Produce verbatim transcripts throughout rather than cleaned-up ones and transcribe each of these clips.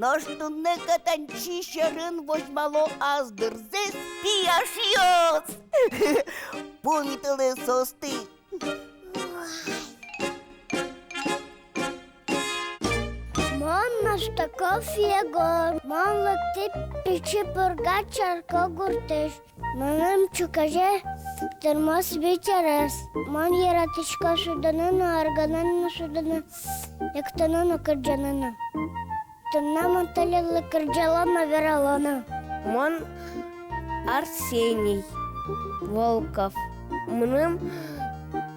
Нош туннэ катанчи сьӧрын возьмало ас дырзэс пияшъёс. Пумитылэ соосты. Мон Маштаков Егор. Мон лыктӥ Пичи Пурга черкогуртысь. Мыным ӵуказе тырмоз вить арес. Мон яратӥсько шудыны но, арганэн но шудыны, эктыны но, кырӟаны но. Туннэ мон тӥледлы кырӟало но, верало но. Мон Арсений Волков. Мыным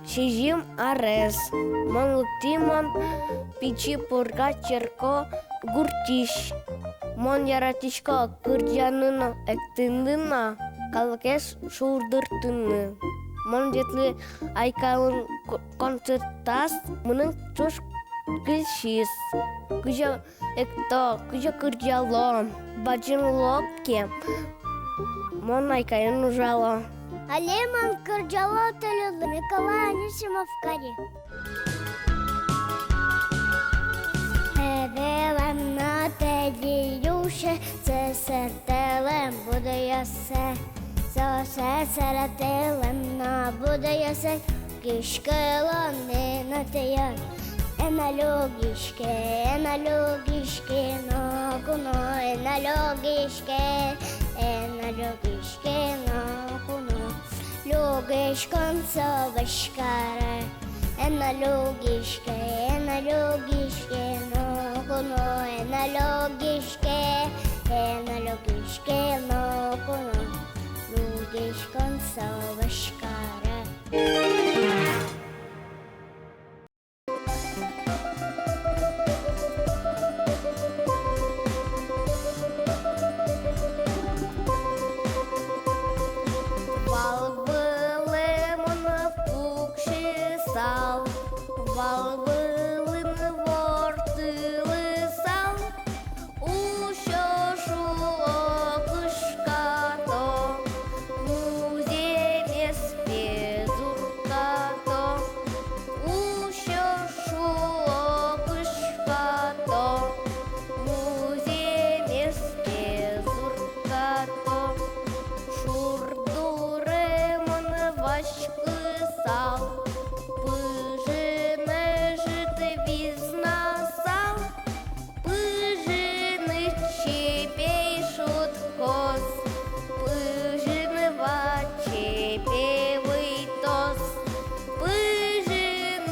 сизьым арес. Мон лыктӥ мон Пичи Пурга черкогуртысь. Мон яратӥсько кырӟаны но, эктыны но, калыкез шулдыртыны. Мон ветлӥ Айкайлэн ко-, концертаз, мыным туж кельшиз. Кызьы экто, кызьы кырӟало. Бадӟым луо ке, мон Айкайын ужало. Али мон кырӟало тӥледлы Николай Анисимов каре. Эвелэн но тӧдьы юсьсэ, сӧсыртэлэн будӥосэ. Соос сӧсыртэлэн но будӥосэ, кышкылон интыос. Эн лугиське, эн лугиське ноку но, эн лугиське, эн лугиське ноку но. Лугиськон со вӧсь каре. Эн лугиське, эн лугиське ноку но, эн лугиське, эн лугиське ноку но. Лугиськон со вӧсь каре. Вал вылэ мон пуксьысал, вал вылын ворттылысал. Усё шуло кышкато, музъемез пе зуркато. Усё шуло кышкато, музъемез пе зуркато. Шур дуре мон васькысал, пыжын ӧжыт визнасал. Пыжын чипей шудкоз, пыжын ваче пе выйытоз. Пыжын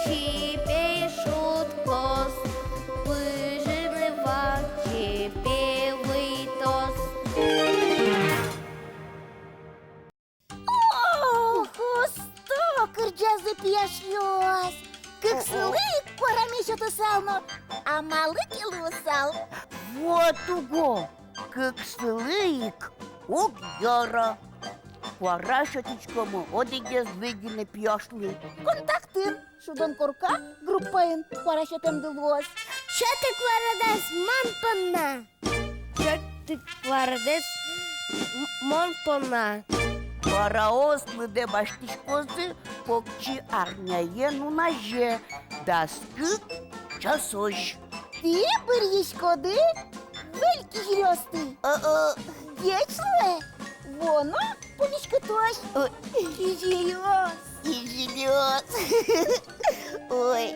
чипей шудкоз, пыжын ваче пе выйытоз. О, усто кырӟазы пияшъёс! Кык сылӥ ик куараме сётысал но, амалы ке луысал. Вот уго, кык сылӥ ик уг яра. Куара сётӥськомы одӥгезлы гинэ пияшлы. Контактын «Шудон корка» группаын куара сётэмды луоз. Сётэ куарадэс мон понна. Сётэ куарадэс м-, мон понна. Куараос лыдэ басьтӥськозы покчи арняе нуназе дас кык часозь. Тӥ быръиськоды выль кизилиосты. О-о. Ӟеч луэ. Вуо но пумиськытозь. Ой. Кизилиос. Кизилиос. Ой.